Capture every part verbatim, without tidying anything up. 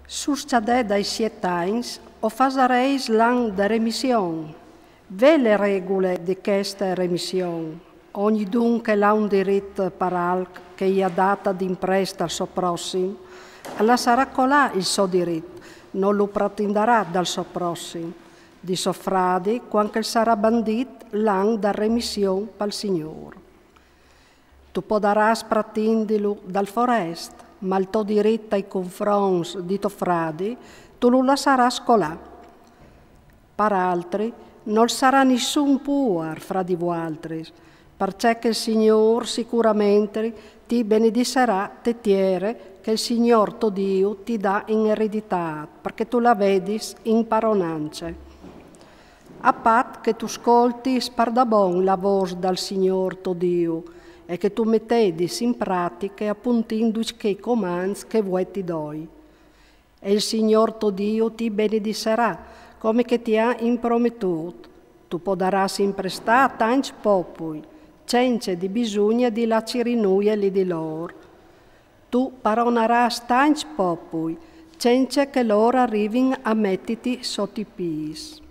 Suscjadè dai siet agns o fasareis l'an de remission. Ve le regule di cheste remission. Ognidun che l'ha un dirit par alc che i à dat ad imprest al so prossim, al lassarà colà il so dirit, no lu pratindarà dal so prossim, di so fradi, cuant che sarà bandit l'an da remission pal Signôr. Tu podarâs pratindilu dal forest, ma il to dirit ai confronts di to fradi tu lu lassarâs colà. Par altri, nol sarà nissun puar fra di vualtris, parcè che il Signôr sicuramentri ti benedisserà te tiere che il Signôr to Diu ti dà in ereditât, parcè tu la vedis in paronance. A pat che tu scoltis pardabon la vôs dal Signôr to Diu e che tu metedis in pratiche apuntint ducj chei comants che vuê ti doi. E il Signôr to Diu ti benedisserà, come che ti à imprometût. Tu podarâs imprestâ tancj popui, cence di bisugne di lâ a cirî nuie li di lôr. Tu paronarâs tancj popui, cence che lôr a rivin a metiti sot i pîts.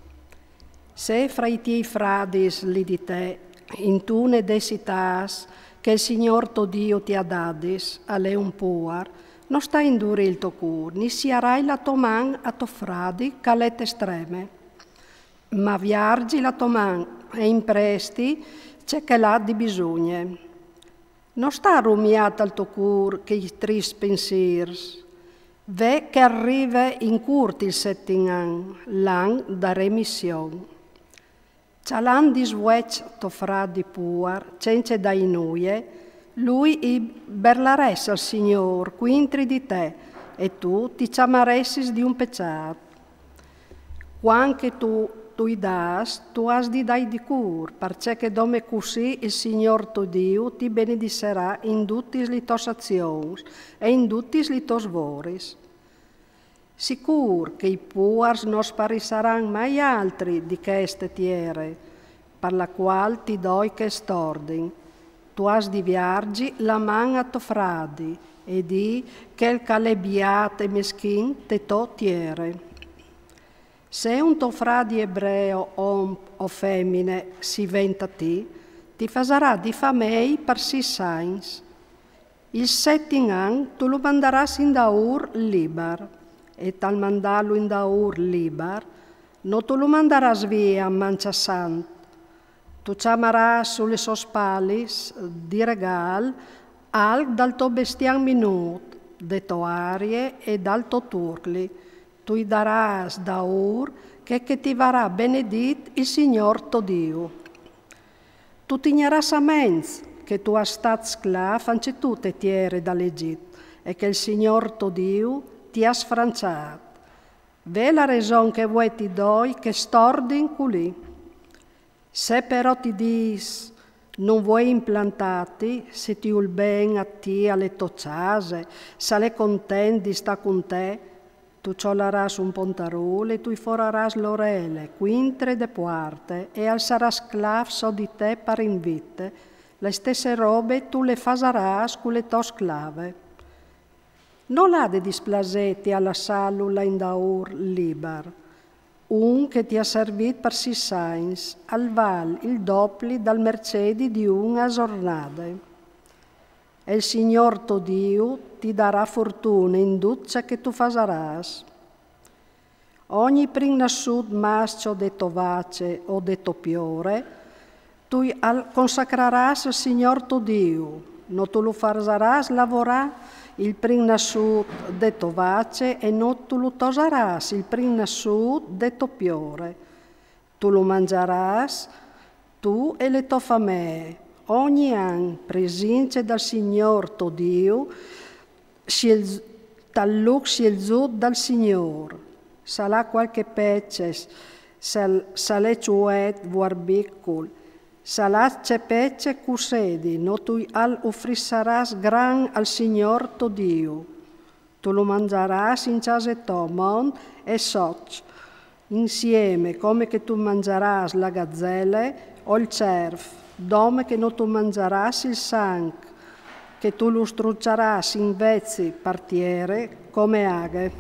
Se fra i tiei fradis li di te intune des citâts che il Signôr to Diu ti à dadis al è un puar, no sta indurî il to cûr, ni siarai la to man a to fradi che al è te streme. Ma viarzi la to man e impresti ce che al à di bisugne. No sta rumiâ tal to cûr chei triscj pensîrs. Ve che al rive in curt il setin an, l'an da remission. Cjalant di svueç to fradi puar, cence dâi nuie, lui i berlarès al Signôr cuintri di te, e tu ti cjamaressis di un pecjât. Cuant che tu, tu i dâs, tu âs di dâi di cûr, parcè che dome cussì il Signôr to Diu ti benedisserà in dutis li tôs azions e in dutis li tôs voris. Sicûr che i puars no sparissaran mai altri di cheste tiere, par la cuâl ti doi chest ordin: tu âs di viarzi la man a to fradi e dî chel che al è biât e meschin te tô tiere. Se un to fradi ebreo, om o femine, si ven ta ti, ti fasarà di famei par sîs agns. Il setin an tu lu mandarâs indaûr libar, e tal mandâlu indaûr libar, no tu lu mandarâs vie a mancjassant. Tu cjamarâs su lis sôs spalis di regâl alc dal to bestian minût, de tô arie e dal to turcli. Tu i darâs daûr chel che ti varà benedît il Signôr to Diu. Tu tignarâs a ments che tu âs stât sclâf ancje tu te tiere dal Egjit e che il Signôr to Diu ti à sfrançât. Ve la reson che vuê ti doi chest ordin culì. Se però ti dîs: no vuei implantâti, se ti ûl ben a ti e a le tô cjase, se al è content di stâ cun te, tu cjolarâs un pontarûl e tu i forarâs la orele cuintri de puarte e al sarà sclâf sot di te par invite, la stesse robe tu le fasarâs cu le tô sclave. No al à de displasêti a lassâlu lâ indaûr libar. Un che ti à servit par sîs agns al vâl il dopli dal mercedi di une zornade. E il Signôr to Diu ti darà fortune in dut ce che tu fasarâs. Ogni prin nassût mascjo de tô vace o de tô piore, tu al consacrarâs al Signôr to Diu. No tu lu fasarâs lavorâ il prin nassût de tô vace e no tu lu tosarâs il prin nassût de tô piore. Tu lu mangjarâs, tu e le tô famee, ogni an, presince dal Signôr to Diu, tal lûc sielzût dal Signôr. Se al à cualchi pece, se al è cjuet, vuarbicul, se al à ce pece, cussedi, no tu al ufrissarâs gran al Signôr to Diu. Tu lu mangjarâs in cjase tô, mont e soç, insiemi, come che tu mangjarâs la gazele o il cerf, dome che no tu mangjarâs il sanc, che tu lu strucjarâs invezit par tiere come aghe.